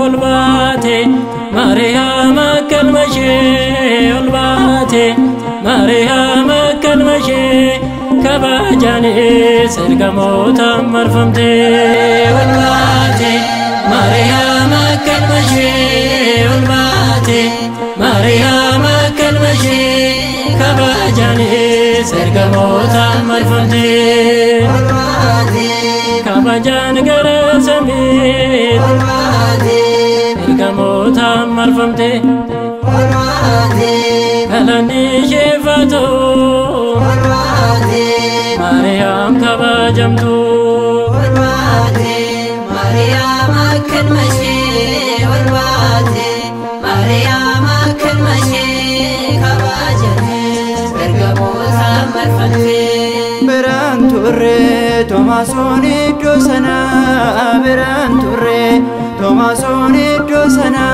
Ol baate Maariyaam akka ilma ishee, ol baate Maariyaam akka ilma ishee, kabajaanis ergamootaan marfamte. Ol baate Maariyaam akka ilma ishee, ol baate Maariyaam akka ilma ishee, kabajaanis ergamootaan marfamte. Kabajaan gara samii ergamootaan marfamte. Galanni isheef haa ta'u, Maariyaam kabajamtu. Maariyaam akka ilma ishee, ol baate Maariyaam akka ilma ishee, kabajaanis ergamootaan marfamte. Biraan turre Toomasoon iddoo sana, biraan turre Toomasoon iddoo sana,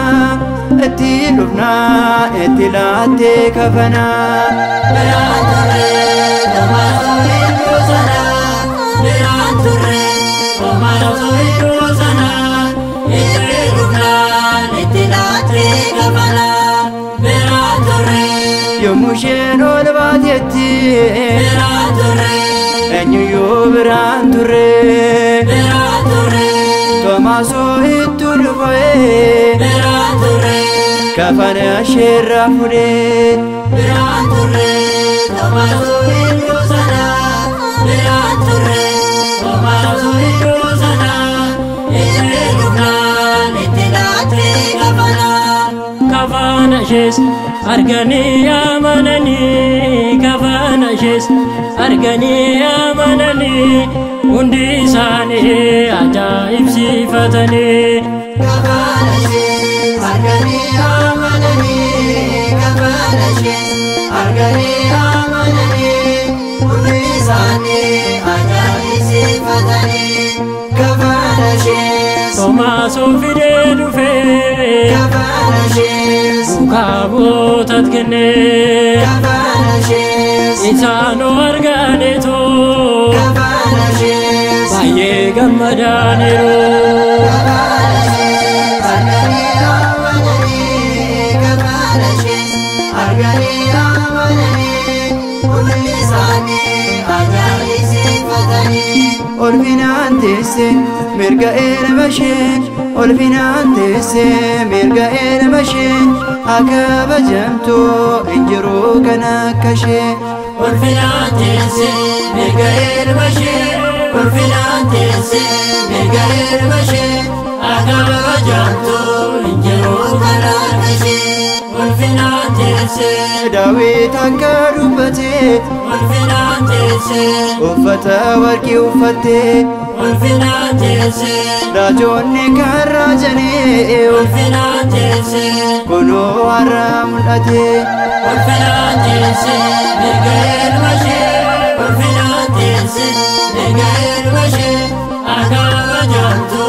itti dhufnaa itti laattee kafanaa. Biraan turre Toomasoon iddoo sana, biraan turre Toomasoon iddoo sana, itti dhufnaan itti laattee kafanaa. Biraan turre. Yommuu isheen ol baatetti Biraan turre. Eenyuyyuu biraan turre. Biraan turre. Toomaasoo itti dhufee Biraan turre. Kafana isheerraa fuudhee. Biraan turre Toomaasoo iddoo sana, biraan turre Toomaasoo iddoo sana, itti dhufnaan itti laattee kafanaa. Kafana ishees arganii amananii, kafana ishees arganii amananii, hundi isaanii ajaa'ibsiifatanii. Kafana ishee arganii amananii, kafana ishee arganii amananii, hundi isaanii ajaa'ibsiifatanii. Kafana ishee. Toomaasoo fidee dhufee Kafana ishee. Duukaa bu'ootat kennee. Kafana ishee. Isaanoo arganiitu Kafana ishee. Baay'ee gammadaniiru. Kafana ishee arganii amananii, kafana ishee arganii amananii, hundi isaanii ajaa'ibsiifatanii. Olfinaan teesse mirga ilma ishee, olfinaan teesse mirga ilma ishee, haa kabajamtu, hin jiru kan akka ishee. Ulfinaan teesse mirga ilma ishee, ulfinaan teesse mirga ilma ishee, akka kabajamtu, hin jiru kan akka ishee. Ulfinaan teesse. Daawit akka dubbate Ulfinaan teesse. Uffata warqii uffattee Ulfinaan teesse. Raajonni kan raajanii Ulfinaan teesse. Kunoo har'a mul'ate. Ulfinaan teesse mirga ilma ishee, ulfinaan teesse mirga ilma ishee, akka kabajamtu.